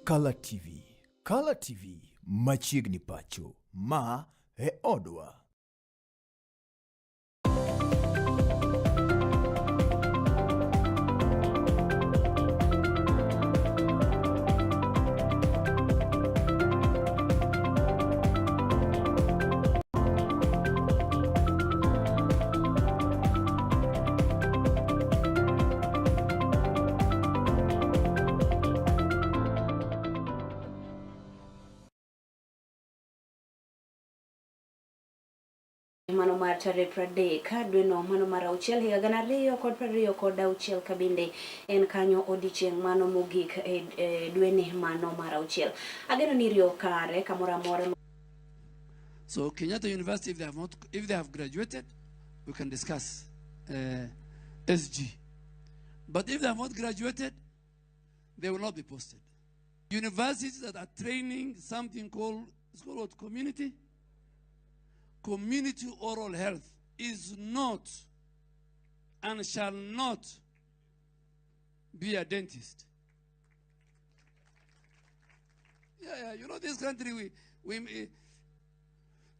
Kala TV. Kala TV machiegni pacho. Ma e odwa. Mano mar tarik 30 dweno mano mar auchiel higa 2026 kabinde en kanyo odiechieng' mano mogik e dweni mano mar auchiel. Ageno ni riyo kare kamoro amora. So Kenyatta University, if they have not, if they have graduated, we can discuss SG. But if they have not graduated, they will not be posted. Universities that are training something called, it's called what, community? Community oral health is not and shall not be a dentist. Yeah, you know, this country, we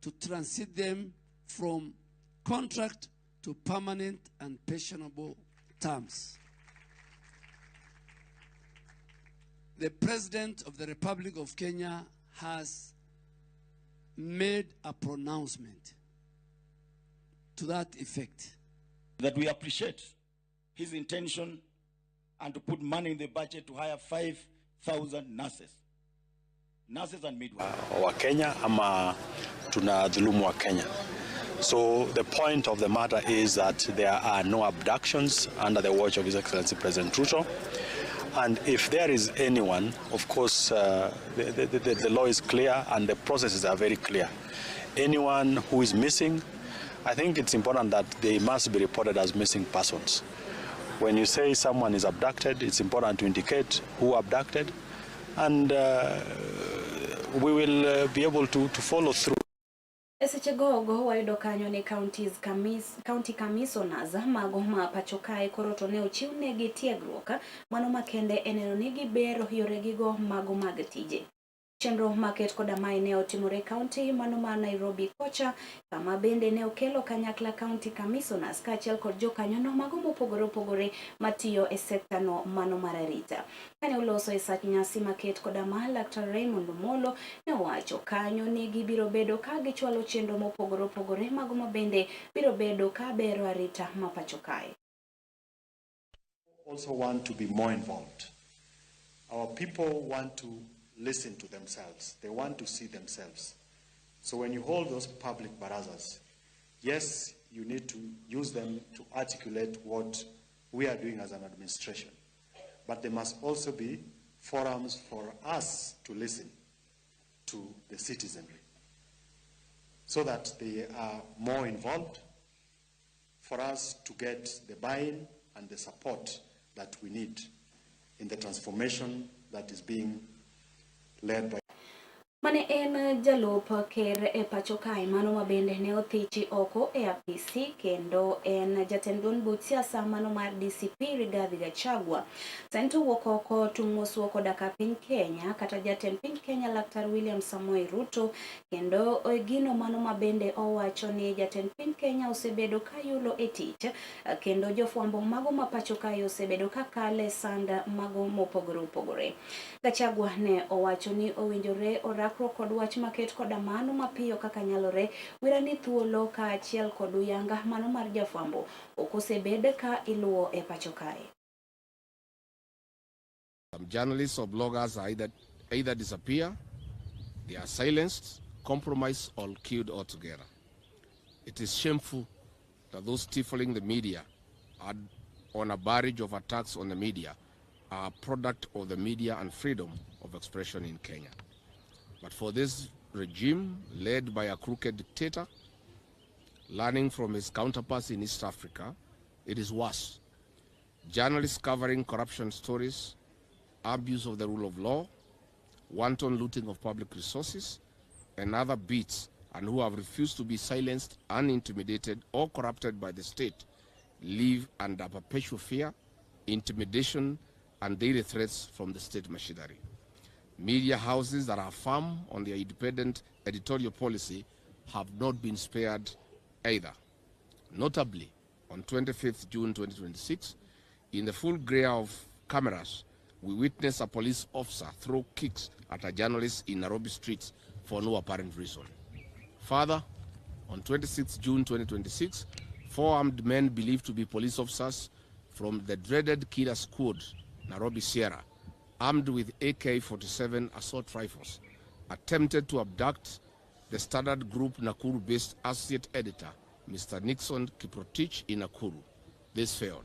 to transit them from contract to permanent and pensionable terms. The President of the Republic of Kenya has made a pronouncement to that effect. That we appreciate his intention and to put money in the budget to hire 5,000 nurses. Nurses and midwives. Wa Kenya ama tunadhulumu wa Kenya. So the point of the matter is that there are no abductions under the watch of His Excellency President Ruto. And if there is anyone, of course, the law is clear and the processes are very clear. Anyone who is missing, I think it's important that they must be reported as missing persons. When you say someone is abducted, it's important to indicate who abducted, and we will be able to follow through. E seche gogo wayudo kanyo ni county commissioners mago ma pacho kae koro to ne ochiw negi tiegruok mano makende e neno ni gibero yoregigo mago mag tije. Chenro maket koda mae ne otimore county mano ma Nairobi kocha kama bende ne okelo kanyakla county commissioners kaachiel kod jokanyono mago mopogore opogore matiyo e sekta no mano mar arita. Kane oloso e sach nyasi maket koda ma Laktar Raymond Omolo ne owacho kanyo ni gibiro bedo ka gichwalo chenro mopogore opogore mago ma bende biro bedo ka bero arita ma pacho kae. Also want to be more involved. Our people want to listen to themselves. They want to see themselves. So when you hold those public barazas, yes, you need to use them to articulate what we are doing as an administration. But there must also be forums for us to listen to the citizenry so that they are more involved, for us to get the buy-in and the support that we need in the transformation that is being led by. Mane en jalup ker e pacho kae mano ma bende ne othichi oko e apisi kendo en jatend duond buch siasa mano mar DCP Rigathi Gachagua. Sani to wuok oko tung' moswo koda ka piny Kenya kata jatend piny Kenya Laktar William Samoei Ruto kendo gino mano ma bende owacho ni jatend piny Kenya osebedo ka yulo e tich kendo jofwambo mago ma pacho kae osebedo ka kale sanda mago mopogore opogore. Gachagua ne owacho ni owinjore orakruok kod wach maket koda mano mapiyo kaka nyalore wira ni thuolo kaachiel kod uyanga mano mar jafwambo ok osebed ka iluwo e pacho kae. Some journalists or bloggers are either disappear, they are silenced, compromised, or killed altogether. It is shameful that those stifling the media are on a barrage of attacks on the media are a product of the media and freedom of expression in Kenya. But for this regime, led by a crooked dictator, learning from his counterparts in East Africa, it is worse. Journalists covering corruption stories, abuse of the rule of law, wanton looting of public resources, and other beats, and who have refused to be silenced, unintimidated, or corrupted by the state, live under perpetual fear, intimidation, and daily threats from the state machinery. Media houses that are firm on their independent editorial policy have not been spared either. Notably, on 25th June 2026, in the full glare of cameras, we witnessed a police officer throw kicks at a journalist in Nairobi streets for no apparent reason. Further, on 26 June 2026, four armed men believed to be police officers from the dreaded killer squad, Nairobi Sierra, armed with AK-47 assault rifles, attempted to abduct the Standard Group Nakuru-based associate editor, Mr. Nixon Kiprotich, in Nakuru. This failed.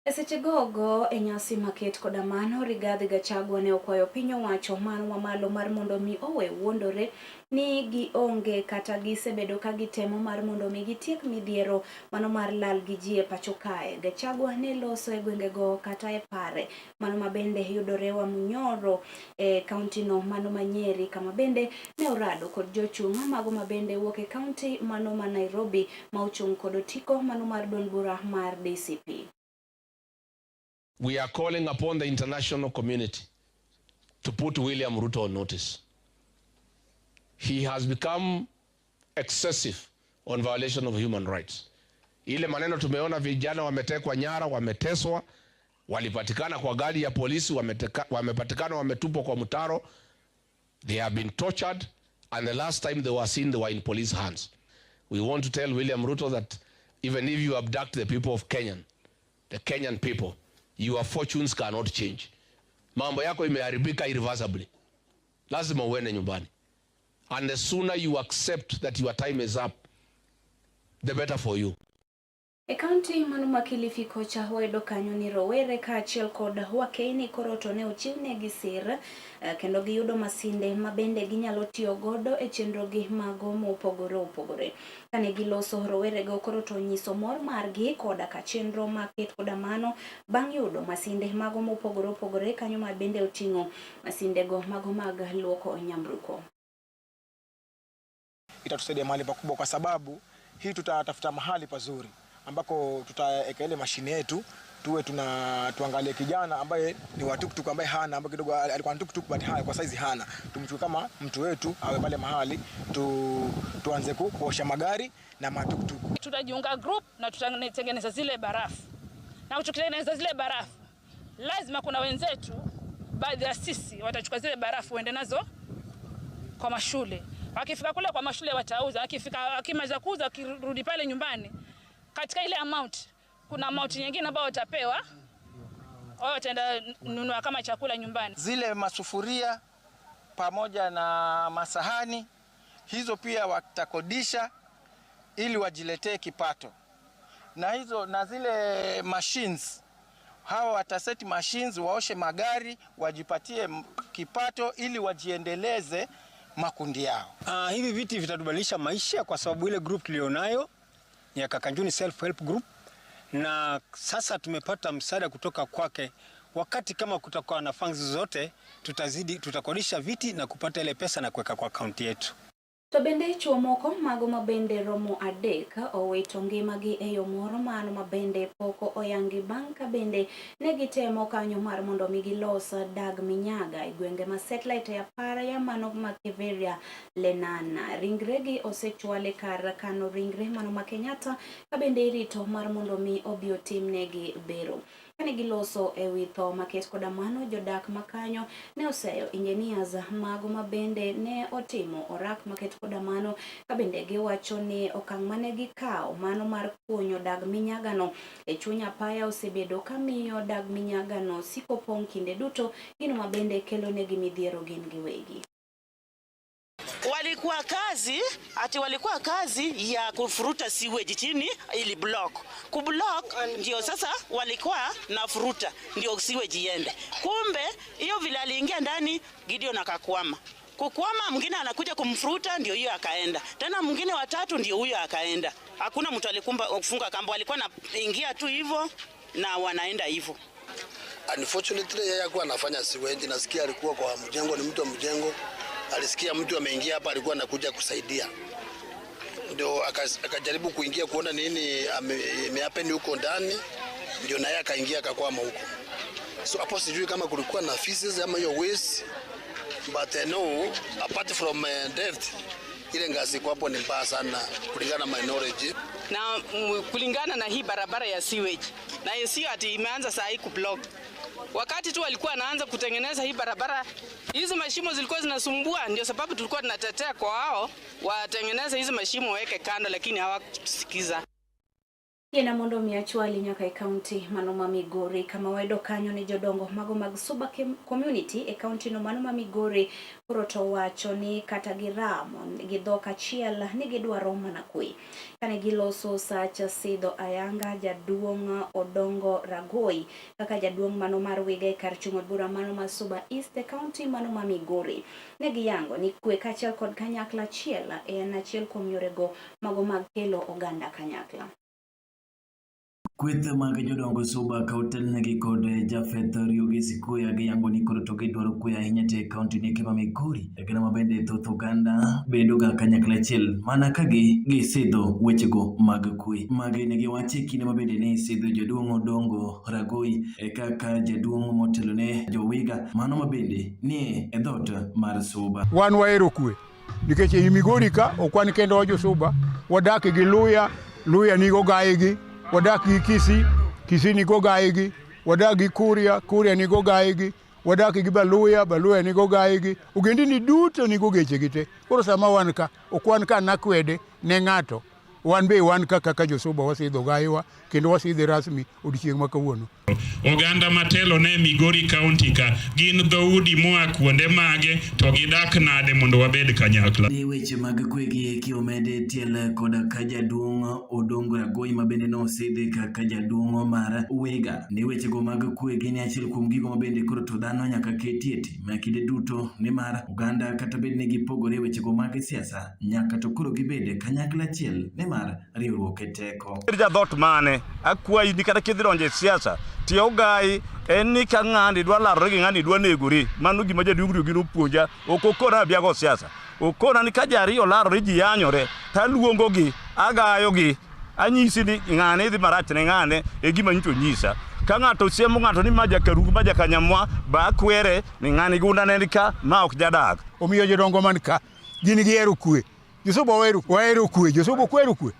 E seche gogo e nyasi maket koda mano, Rigathi Gachagua ne okwayo piny owacho mano mamalo mar mondo mi owe wuondore ni gionge kata gisebedo ka gitemo mar mondo mi gitiek midhiero mano mar lal gi ji e pacho kae. Gachagua ne loso e gwengego kata e pare mano mabende yudore Wamunyoro e kaunti no mano ma Nyeri, kama bende ne orado kod jochung' mago mabende wuok e kaunti mano ma Nairobi ma ochung' kod otiko mano mar duond bura mar DCP. We are calling upon the international community to put William Ruto on notice. He has become excessive on violation of human rights. Ile maneno tumeona vijana wametekwa nyara, wameteswa, walipatikana kwa gari ya polisi, wamepatikana wametupwa kwa mtaro. They have been tortured, and the last time they were seen, they were in police hands. We want to tell William Ruto that even if you abduct the people of Kenya, the Kenyan people, your fortunes cannot change. Mambo yako imeharibika irreversibly. Lazima uende nyumbani. And the sooner you accept that your time is up, the better for you. E kaunti mano ma Kilifi kocha wayudo kanyo ni rowere kaachiel kod wakeini koro to ne ochiwnegi sir, kendo giyudo masinde ma bende ginyalo tiyo godo e chenrogi mago mopogore opogore. Kane giloso, rowerego koro to onyiso mor margi koda ka chenro maket koda mano bang' yudo masinde mago mopogore opogore kanyo ma bende oting'o masindego mago mag luoko nyamburko. Itatusaidia mahali pakubwa kwa sababu hii tutatafuta mahali pazuri ambako tutaweka ile mashine yetu, tuwe tuna tuangalie kijana ambaye ni wa tuktuk, ambaye hana, ambaye kidogo alikuwa na tuktuk but hana kwa saizi hana, tumchukue kama mtu wetu awe pale mahali tuanze kuosha magari na matuktuk. Tutajiunga group na tutatengeneza zile barafu, na tukitengeneza zile barafu lazima kuna wenzetu baadhi ya sisi watachukua zile barafu waende nazo kwa mashule. Wakifika kule kwa mashule watauza, wakimaliza kuuza wakirudi pale nyumbani, katika ile amount kuna amount nyingine ambayo watapewa, wao wataenda nunua kama chakula nyumbani. Zile masufuria pamoja na masahani hizo pia watakodisha ili wajiletee kipato, na hizo na zile machines, hawa wataseti machines waoshe magari wajipatie kipato ili wajiendeleze makundi yao. Hivi viti vitatubadilisha maisha kwa sababu ile group tulionayo ni ya Kakanjuni Self Help Group, na sasa tumepata msaada kutoka kwake. Wakati kama kutakuwa na funds zote, tutakodisha viti na kupata ile pesa na kuweka kwa akaunti yetu. To bende chuo moko mago mabende romo 3 owito ngimagi e yo moro mano mabende pok oyangi bang' ka bende ne gitemo kanyo mar mondo mi gilos dag minyaga e gwenge ma Satellite e apara mano ma Keveria Lenana. Ringregi osechwale kar kano ringre mano ma Kenyatta ka bende irito mar mondo mi obi otimnegi bero. Kane giloso e wi tho maket koda mano, jodak makanyo ne oseyo engineers mago mabende ne otimo orak maket koda mano, ka bende giwacho ni okang' mane gikawo mano mar kunyo dag minyagano e chuny apaya osebedo kamiyo dag minyagano siko pong' kinde duto, gino mabende kelonegi midhiero gin giwegi. Walikuwa kazi ya kufuruta sewage chini ili block. Kublock ndio sasa walikuwa na furuta ndio sewage iende. Kumbe hiyo vile aliingia ndani Gideon akakwama. Kukwama, mwingine anakuja kumfuruta ndio hiyo akaenda. Tena mwingine watatu ndio huyo akaenda. Hakuna mtu alikumba kufunga kamba, walikuwa naingia tu hivyo na wanaenda hivyo. Unfortunately yeye hakuwa anafanya sewage, nasikia alikuwa kwa mjengo, ni mtu wa mjengo. Alisikia mtu ameingia hapa, alikuwa anakuja kusaidia, ndio akajaribu kuingia kuona nini imehappen huko ndani, ndio naye akaingia akakwama huko. So hapo sijui kama kulikuwa na feces ama hiyo waste. But no, apart from death, ile ngazi iko hapo ni mbaya sana kulingana na my knowledge. Na kulingana na hii barabara ya sewage, na sio ati imeanza saa hii kublock. Wakati tu walikuwa wanaanza kutengeneza hii barabara, hizi mashimo zilikuwa zinasumbua, ndio sababu tulikuwa tunatetea kwa wao watengeneze hizi mashimo waweke kando, lakini hawakusikiza. Yiena mondo mi achwali nyaka e kaunti mano ma Migori kama wayudo kanyo ni jodongo mago mag Suba Community e kaunti no mano ma Migori koro to wacho ni kata giramo gi dhok achiel ni gidwaro mana kwe. Kane giloso Sacha Sidho Ayanga jaduong' Odongo Ragoi kaka jaduong' mano mar Wiga e kar chung' od bura mano ma Suba East e kaunti mano ma Migori. Ne giyango ni kwe kaachiel kod kanyakla achiel en achiel kuom yorego mago mag kelo oganda kanyakla. Kweth mag jodongo Suba ka otelnegi kod Jafeth Riogi Sikuya giyango ni koro to gidwaro kwe ahinya te kaunti ni ma Migori kendo ma bende thoth oganda bedo ga kanyakla achiel mana ka gi gisidho wechego mag kwe. Magi ne giwacho e kinde ma bende ne isidho jaduong' Odongo Ragoi kaka jaduong' motelone jowiga mano ma bende nie e dhoot mar Suba. Wan wahero kwe nikech ei Migori ka ok wan kendo wa josuba, wadak gi Luya, Luya nigo gayigi, wadak gi Kisii, Kisii nigo gayigi, wadak gi Kuria, Kuria nigo gayigi, wadak gi Baluya, Baluya nigo gayigi, ogendini duto nigo gechegi te. Koro sama wan ka, ok wan ka nakwede ne ng'ato, wan be wan ka kaka josuba wasidho gayiwa kendo wasidhe rasmi odiochieng' ma kawuono. Oganda matelo ne Migori County ka gin dhoudi moa kuonde mage to gidak nade mondo wabed kanyakla. Ni weche mag kwe gi eki omede tiel koda ka jaduong' Odongo Ragoi ma bende nosidhi kaka jaduong' mar Wiga. Ni wechego mag kwe gin achiel kuom gigo ma bende koro to dhano nyaka ketie tim kinde duto nimar oganda kata bed ni gipogore e wechego mag siasa nyaka to koro gibed kanyakla achiel nimar riwruok e teko. Jadhot mane akwayi ni kata kidhi donjo e siasa tie ogayi en ni ka ng'ani dwa larore gi ng'ani dwa negore mano gima jaduong' Riogi nopuonja ok okona abi ago siasa okona ni ka ji ariyo larore ji yanyore taluongogi agayogi anyisi ni ng'ane idhi marach ne ng'ane e gima nyocha onyisa ka ng'ato siemo ng'ato ni ma jakarugu ma jakanyamwa ba akwere ni ng'ani gunda ne ni ka ma ok jadak Omiyo jodongo man ka gin gihero kwe. Josuba wahero wahero kwe, Josuba ok wahero kwe.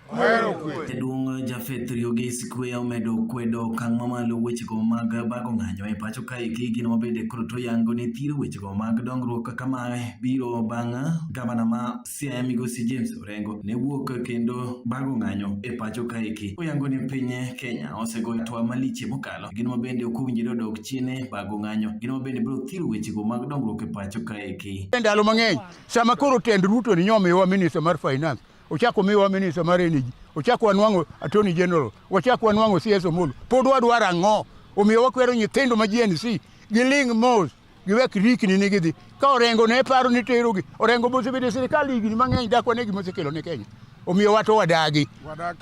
Jaduong' Jafeth Riogi Sikuya omedo kwedo okang' mamalo wechego mag bago ng'anyo e pacho kae gino mabende koro to yango ni thiro wechego mag dongruok kaka mae biro bang' gavana ma Siaya migosi James Orengo ne wuok kendo bago ng'anyo e pacho kaeki. Oyango ni piny Kenya osegoyo hatua malich mokalo gino mabende ok owinjore odok chien e bago ng'anyo gino mabende biro thiro wechego mag dongruok e pacho kaeki. Ndalo mang'eny sama koro tend Ruto ni nyomiwa minister mar finance, ochako miwa minister mar energy, ochako wanwang'o attorney general, wachako wanwang'o CS Omolo, pod wadwaro ang'o? Omiyo wakwero nyithindo ma Gen Z giling' mos, giwek rikni ni gidhi. Ka Orengo ne paro ni terogi, Orengo bosebedo e sirikal higni mang'eny dak wane gima osekelo ne Kenya. Omiyo wato wadagi,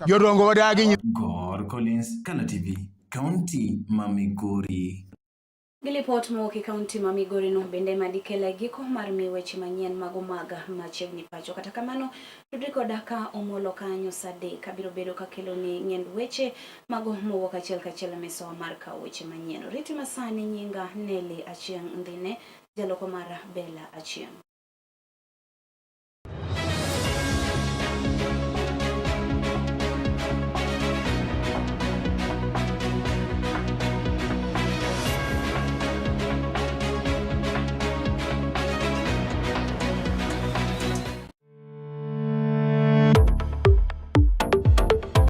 jodongo wadagi. Gor Collins, Kala TV, Kaunti ma Migori. Gi lipot mowuok e kaunti ma Migori no bende ema dikela e giko mar mi weche manyien mago mag machiegni pacho. Kata kamano, tudri koda ka Omolo kanyo saa 3 abiro bedo kakelo ni ng'end weche mago mowuok achiel kachiel e misawa mar kawo weche manyien. Oriti masani nyinga Nelly Achieng' Ndhine, jaloko mara Bella Achieng'.